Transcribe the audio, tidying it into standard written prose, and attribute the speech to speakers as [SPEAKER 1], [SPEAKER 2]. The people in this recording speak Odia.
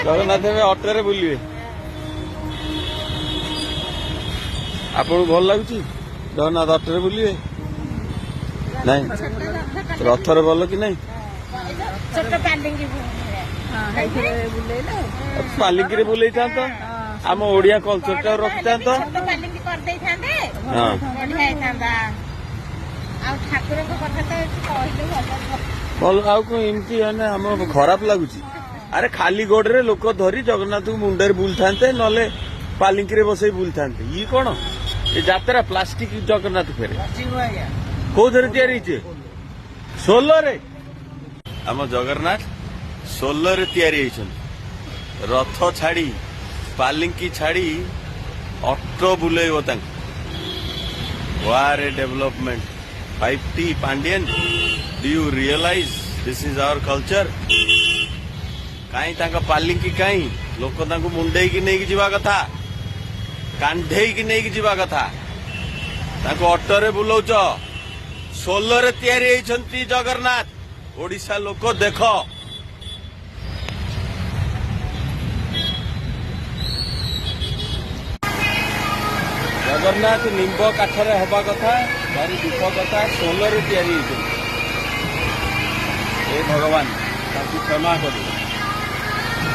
[SPEAKER 1] ଜଗନ୍ନାଥ ଏବେ ଅଟୋରେ ବୁଲିବେ। ଆପଣଙ୍କୁ ଭଲ ଲାଗୁଛି ଜଗନ୍ନାଥ ଅଟୋରେ ବୁଲିବେ? ନାଇଁ, ରଥରେ ଭଲ କି ନାଇଁ?
[SPEAKER 2] ଛୋଟ ପାଲିଙ୍କି।
[SPEAKER 3] ବୁଲେଇଲେ।
[SPEAKER 1] ପାଲିଙ୍କିରେ ବୁଲେଇଥାନ୍ତ, ଆମ ଓଡିଆ କଲଚରଟା ରଖିଥାନ୍ତ।
[SPEAKER 2] ଛୋଟ ପାଲିଙ୍କି କରିଦେଇଥାନ୍ତେ, ବଢିଆ ହେଇଥାନ୍ତା। ଆଉ ଠାକୁରଙ୍କ କଥା ତ ଏଠି କହିଲେ ଭଲ।
[SPEAKER 1] ଭଲ ଆଉ କଣ? ଏମିତି ମାନେ ଆମ ଖରାପ ଲାଗୁଛି। ଆରେ, ଖାଲି ଗୋଡରେ ଲୋକ ଧରି ଜଗନ୍ନାଥଙ୍କୁ ମୁଣ୍ଡରେ ବୁଲଥାନ୍ତେ, ନହେଲେ ପାଲିଙ୍କିରେ ବସେଇ ବୁଲଥାନ୍ତେ। ଇଏ କଣ ଏ ଯାତ୍ରା? ପ୍ଲାଷ୍ଟିକ ଜଗନ୍ନାଥ ଫେରେ କୋଉଥିରେ ତିଆରି ହେଇଛି? ସୋଲରେ। ଆମ ଜଗନ୍ନାଥ ସୋଲରେ ତିଆରି ହେଇଛନ୍ତି। ରଥ ଛାଡି, ପାଲିଙ୍କି ଛାଡି ଅଟୋ ବୁଲେଇବ ତାଙ୍କୁ। What a development! 5T Pandian, do you realize this is our culture? କାହିଁ ତାଙ୍କ ପାଲିଙ୍କି କାହିଁ? ଲୋକ ତାଙ୍କୁ ମୁଣ୍ଡେଇକି ନେଇକି ଯିବା କଥା, କାନ୍ଧେଇକି ନେଇକି ଯିବା କଥା, ତାଙ୍କୁ ଅଟୋରେ ବୁଲଉଛ। ସୋଲରେ ତିଆରି ହେଇଛନ୍ତି ଜଗନ୍ନାଥ। ଓଡିଶା ଲୋକ ଦେଖ। ଜଗନ୍ନାଥ ନିମ୍ବ କାଠରେ ହେବା କଥା, ଭାରି ଦୁଃଖ କଥା, ସୋଲରେ ତିଆରି ହେଇଛନ୍ତି। ଏ ଭଗବାନ, ତାଙ୍କୁ କ୍ଷମା କରିବେ।